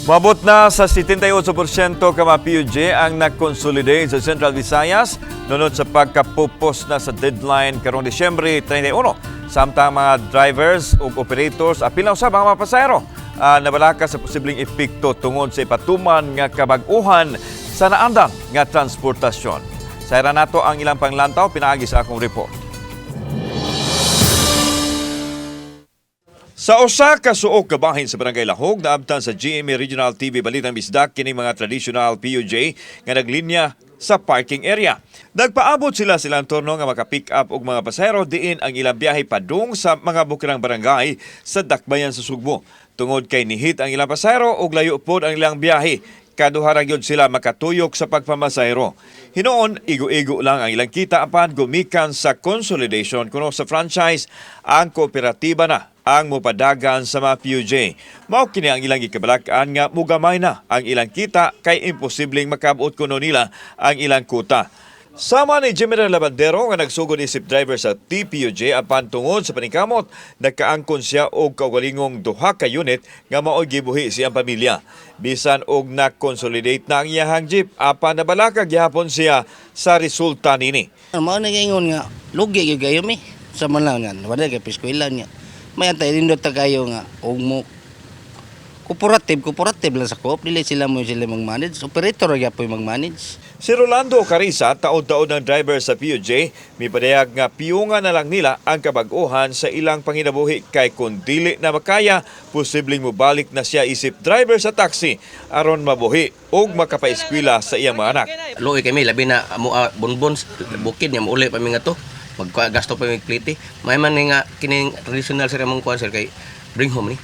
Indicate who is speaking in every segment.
Speaker 1: Moabot na sa 78% ka mga PUJ ang nag-consolidate sa Central Visayas nunod sa pagkapupos na sa deadline karong Disyembre 31. Samtang mga drivers ug operators, apil na usab ang mga pasahero, nabalaka sa posibleng epekto tungod sa ipatuman nga kabag-uhan sa naandam nga transportasyon. Sayran nato ang ilang panglantaw pinaagi sa akong report. Sa usa ka suok kabahin sa Barangay Lahog, naabtan sa GMA Regional TV Balitang Bisdak kini mga traditional PUJ nga naglinya sa parking area. Nagpaabot sila silang turno nga maka-pick up og mga pasahero diin ang ilang biyahe padung sa mga bukirang barangay sa dakbayan sa Sugbo. Tungod kay nihit ang ilang pasahero ug layo pod ang ilang biyahe, kaduha ra gyud sila makatuyok sa pagpamasahero. Hinuon, igo-igo lang ang ilang kita apan gumikan sa consolidation kuno sa franchise, ang kooperatiba na ang mopadagan sa mga PUJ. Mao kini ang ilang gikabalak-an nga mugamay na ang ilang kita kay imposibleng makabot kuno nila ang ilang kuta. Sama ni Jimmy Labandero nga nagsugod isip driver sa TPUJ, apan tungod sa paningkamot nagkaangkon siya og kaugalingong duha ka unit nga mao'y gibuhi siyang pamilya. Bisan og na-consolidate na ang iyahang jeep, apan nabalaka gihapon siya sa resulta nini.
Speaker 2: Mao na ingon nga lugi gyud kayo mi sa man lang nga wala kay eskwela niya. May antay nindot ta kayo nga og mo cooperative, cooperative lang sa co-op, dili sila mo sila mag-manage, operator ra gyapon mag-manage.
Speaker 1: Si Rolando Carissa, taod-taod ng driver sa PUJ, mipadayag nga piyungan na lang nila ang kabag-uhan sa ilang panginabuhi kay kung dili na makaya, posibleng mobalik na siya isip driver sa taxi aron mabuhi ug makapaeskwela sa iyang mga anak.
Speaker 3: Luoy kami, labi na mo bonbon bukid niya, mauli pa mi nga to. Maggasto pa mi plite. May man ni nga kining traditional sir among kuan sir kay bring home ni.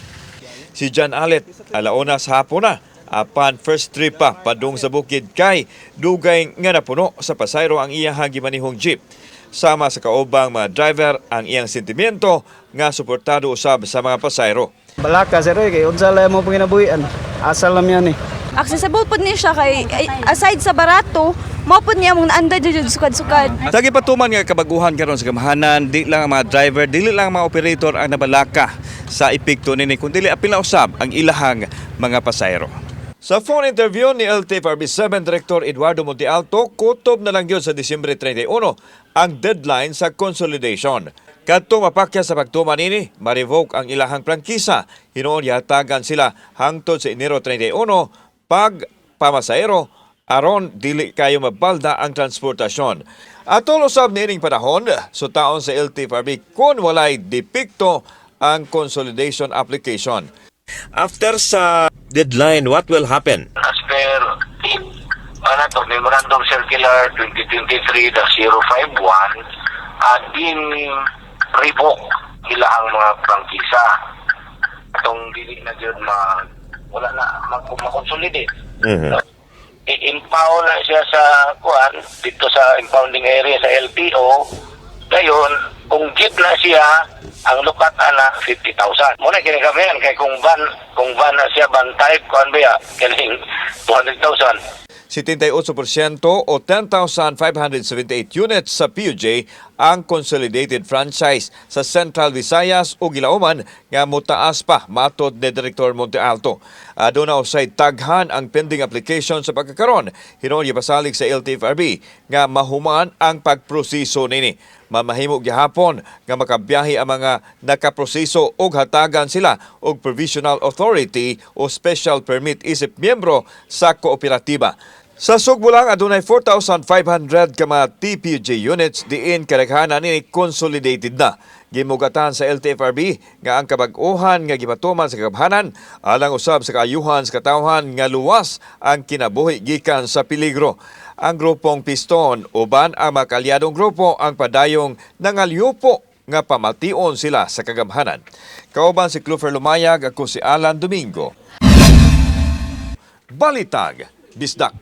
Speaker 1: Si John Alet, alauna sa hapon na, apan first trip pa padung sa bukid kay dugay nga napuno sa pasayro ang iyahang gimanihong jeep. Sama sa kaubang mga driver ang iyang sentimiento nga suportado usab sa mga pasayro.
Speaker 4: Balaka sir eh, kay unsa lang mo panginabuhian. Asa lang yan eh.
Speaker 5: Accessible pod ni siya kay ay, aside sa barato, mao pod niya mong naanda jud sukad-sukad.
Speaker 1: Sa gipatuman nga kabaguhan karon sa gamhanan, di lang ang mga driver, dili lang ang mga operator ang nabalaka sa epekto nini kundi apil na usab ang ilahang mga pasahero. Sa phone interview ni LTFRB 7 Director Eduardo Montealto, kutob na lang yun sa Disyembre 31 ang deadline sa consolidation. Kadtong mapakya sa pagtuman nini, ma-revoke ang ilahang prangkisa. Hinuon yatagan sila hangtod sa Enero 31 pag pamasahero aron dili kayo mabalda ang transportasyon. Atol usab niining panahon, sutaon sa LTFRB kung walay depekto ang consolidation application. After sa deadline, what will happen?
Speaker 6: As per ano to, Memorandum Circular 2023-051, at din revoke nila ang mga prangkisa. Atong dili na gyud ma wala na ma-consolidate. I-impound na siya sa kuan dito sa impounding area sa LTO. Dayon kung jeep na siya, ang lukat ana 50,000. Muna kini kami kay kung van na siya, van type kuan ba ya kining 200,000.
Speaker 1: 78% o 10,578 units sa PUJ ang consolidated franchise sa Central Visayas o gilauman nga motaas pa matod ni Director Monte Alto. Aduna usay taghan ang pending application sa pagkakaron. Hinuon gipasalig sa LTFRB nga mahuman ang pagproseso nini. Mamahimo gihapon nga makabiyahe ang mga nakaproseso og hatagan sila og provisional authority o special permit isip miyembro sa kooperatiba. Sa Sugbo lang adunay 4,500 ka mga TPUJ units diin kadaghanan nini consolidated na. Gimugatan sa LTFRB nga ang kabag-uhan nga gipatuman sa kagamhanan alang usab sa kaayuhan sa katawhan nga luwas ang kinabuhi gikan sa peligro. Ang grupong Piston uban ang makalyadong grupo ang padayong nangalyupo nga pamation sila sa kagamhanan. Kauban si Clufer Lumayag, ako si Alan Domingo. Balitag, Bisdak.